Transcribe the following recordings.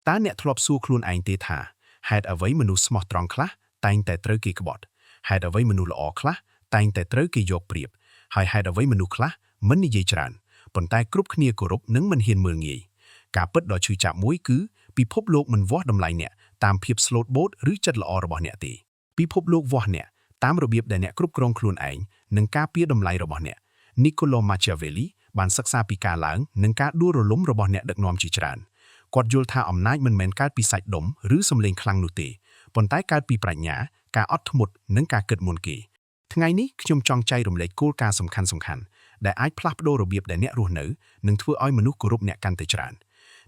តើអ្នកធ្លាប់សួរខ្លួនឯងទេថាហេតុអ្វីមនុស្សស្មោះត្រង់ខ្លះតែងតែត្រូវគេក្បត់ហេតុអ្វីមនុស្សល្អខ្លះតែងតែត្រូវគេយកប្រៀបហើយហេតុអ្វីមនុស្សខ្លះមិននិយាយច្រើនប៉ុន្តែគ្រប់គ្នាគោរពនិងមិនហ៊ានមើលងាយការពិតដ៏ឈឺចាប់មួយគឺពិភពលោកមិនវាស់តម្លៃអ្នកតាមភាពស្លូតបូតឬចិត្តល្អរបស់អ្នកទេពិភពលោកវាស់អ្នកតាមរបៀបដែលអ្នកគ្រប់គ្រងខ្លួនឯងនិងការពារតម្លៃរបស់អ្នក Niccolo Machiavelli បានសិក្សាពីការឡើងនិងការដួលរលំរបស់អ្នកដឹកនាំជាច្រើនគាត់យល់ថាអំណាចមិនមែនកើតពីសាច់ដុំឬសម្លេងខ្លាំងនោះទេប៉ុន្តែកើតពីប្រាជ្ញាការអត់ធ្មត់និងការគិតមុនគេថ្ងៃនេះខ្ញុំចង់ចែករំលែកគោលការណ៍សំខាន់ៗដែលអាចផ្លាស់ប្ដូររបៀបដែលអ្នករស់នៅនិងធ្វើឲ្យមនុស្សគោរពអ្នកកាន់តែច្រើន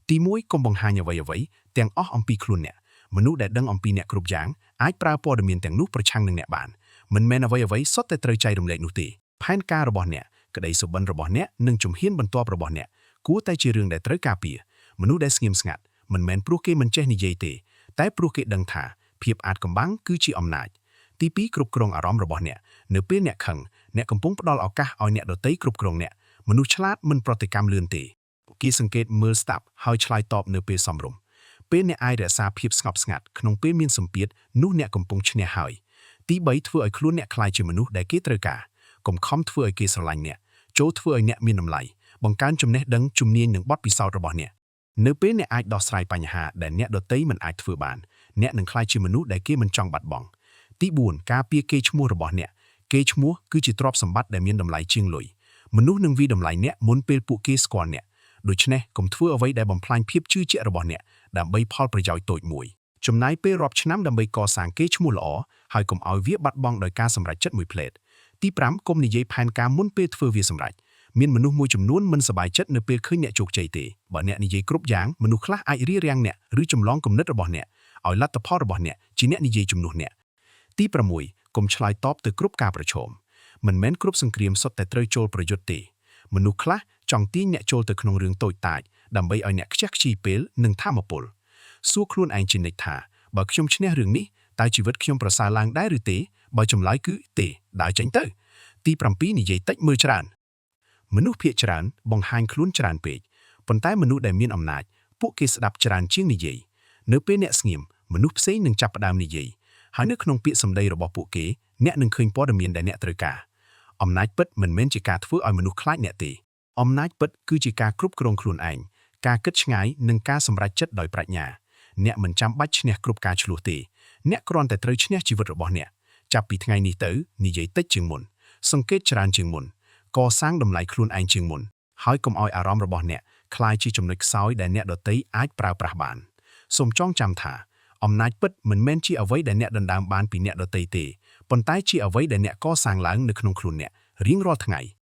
ទី1កុំបង្ហាញអ្វីៗទាំងអស់អំពីខ្លួនអ្នកមនុស្សដែលដឹងអំពីអ្នកគ្រប់យ៉ាងអាចប្រើព័ត៌មានទាំងនោះប្រឆាំងនឹងអ្នកបានមិនមែនអ្វីៗសុទ្ធតែត្រូវចែករំលែកនោះទេផែនការរបស់អ្នកក្តីសុបិនរបស់អ្នកនិងជំហានបន្ទាប់របស់អ្នកគួរតែជារឿងដែលត្រូវការពារមនុស្សដែលស្ងៀមស្ងាត់មិនមែនព្រោះគេមិនចេះនិយាយទេតែព្រោះគេដឹងថាភាពអាថ៌កំបាំងគឺជាអំណាចទី2គ្រប់គ្រងអារម្មណ៍របស់អ្នកនៅពេលអ្នកខឹងអ្នកកំពុងផ្ដល់ឱកាសឲ្យអ្នកដទៃគ្រប់គ្រងអ្នកមនុស្សឆ្លាតមិនប្រតិកម្មលឿនទេគេសង្កេតមើលស្ដាប់ហើយឆ្លើយតបនៅពេលសមរម្យពេលអ្នកអាចរក្សាភាពស្ងប់ស្ងាត់ក្នុងពេលមានសម្ពាធនោះអ្នកកំពុងឈ្នះហើយទី3ធ្វើឲ្យខ្លួនអ្នកក្លាយជាមនុស្សដែលគេត្រូវការកុំខំធ្វើឲ្យគេស្រឡាញ់អ្នកចូរធ្វើឲ្យអ្នកមានតម្លៃបង្កើនចំណេះដឹងជំនាញនិងបទពិសោធន៍របស់អ្នកនៅពេលអ្នកអាចដោះស្រាយបញ្ហាដែលអ្នកដទៃមិនអាចធ្វើបានអ្នកនឹងក្លាយជាមនុស្សដែលគេមិនចង់បាត់បង់ទី4ការពារកេរ្តិ៍ឈ្មោះរបស់អ្នកកេរ្តិ៍ឈ្មោះគឺជាទ្រព្យសម្បត្តិដែលមានតម្លៃជាងលុយមនុស្សនឹងវាយតម្លៃអ្នកមុនពេលពួកគេស្គាល់អ្នកដូច្នេះកុំធ្វើអ្វីដែលបំផ្លាញភាពជឿជាក់របស់អ្នកដើម្បីផលប្រយោជន៍តូចមួយចំណាយពេលរាប់ឆ្នាំដើម្បីកសាងកេរ្តិ៍ឈ្មោះល្អហើយកុំឲ្យវាបាត់បង់ដោយការសម្រេចចិត្តមួយភ្លែតទី5កុំនិយាយផែនការមុនពេលធ្វើវាសម្រេចមានមនុស្សមួយចំនួនមិនសប្បាយចិត្តនៅពេលឃើញអ្នកជោគជ័យទេបើអ្នកនិយាយគ្រប់យ៉ាងមនុស្សខ្លះអាចរារាំងអ្នកឬចម្លងគំនិតរបស់អ្នកឲ្យលទ្ធផលរបស់អ្នកជាអ្នកនិយាយជំនួសអ្នកទី6កុំឆ្លើយតបទៅគ្រប់ការប្រឈមមិនមែនគ្រប់សង្គ្រាមសុទ្ធតែត្រូវចូលប្រយុទ្ធទេមនុស្សខ្លះចង់ទាញអ្នកចូលទៅក្នុងរឿងតូចតាចដើម្បីឲ្យអ្នកខ្ជះខ្ជាយពេលនិងថាមពលសួរខ្លួនឯងជានិច្ចថាបើខ្ញុំឈ្នះរឿងនេះតើជីវិតខ្ញុំប្រសើរឡើងដែរឬទេបើចម្លើយគឺទេដើរចេញទៅទី7និយាយតិចមើលច្រើនមនុស្សភាគច្រើនបង្ហាញខ្លួនច្រើនពេកប៉ុន្តែមនុស្សដែលមានអំណាចពួកគេស្ដាប់ច្រើនជាងនិយាយនៅពេលអ្នកស្ងៀមមនុស្សផ្សេងនឹងចាប់ផ្ដើមនិយាយហើយនៅក្នុងពាក្យសម្ដីរបស់ពួកគេអ្នកនឹងឃើញព័ត៌មានដែលអ្នកត្រូវការអំណាចពិតមិនមែនជាការធ្វើឲ្យមនុស្សខ្លាចអ្នកទេអំណាចពិតគឺជាការគ្រប់គ្រងខ្លួនឯងការគិតឆ្ងាយនិងការសម្រេចចិត្តដោយប្រាជ្ញាអ្នកមិនចាំបាច់ឈ្នះគ្រប់ការឈ្លោះទេអ្នកគ្រាន់តែត្រូវឈ្នះជីវិតរបស់អ្នកចាប់ពីថ្ងៃនេះទៅនិយាយតិចជាងមុនសង្កេតច្រើនជាងមុនកសាងតម្លៃខ្លួនឯងជាងមុនហើយកុំឲ្យអារម្មណ៍របស់អ្នកក្លាយជាចំណុចខ្សោយដែលអ្នកដទៃអាចប្រើប្រាស់បានសូមចងចាំថាអំណាចពិតមិនមែនជាអ្វីដែលអ្នកដណ្ដើមបានពីអ្នកដទៃទេប៉ុន្តែជាអ្វីដែលអ្នកកសាងឡើងនៅក្នុងខ្លួនអ្នករៀងរាល់ថ្ងៃ។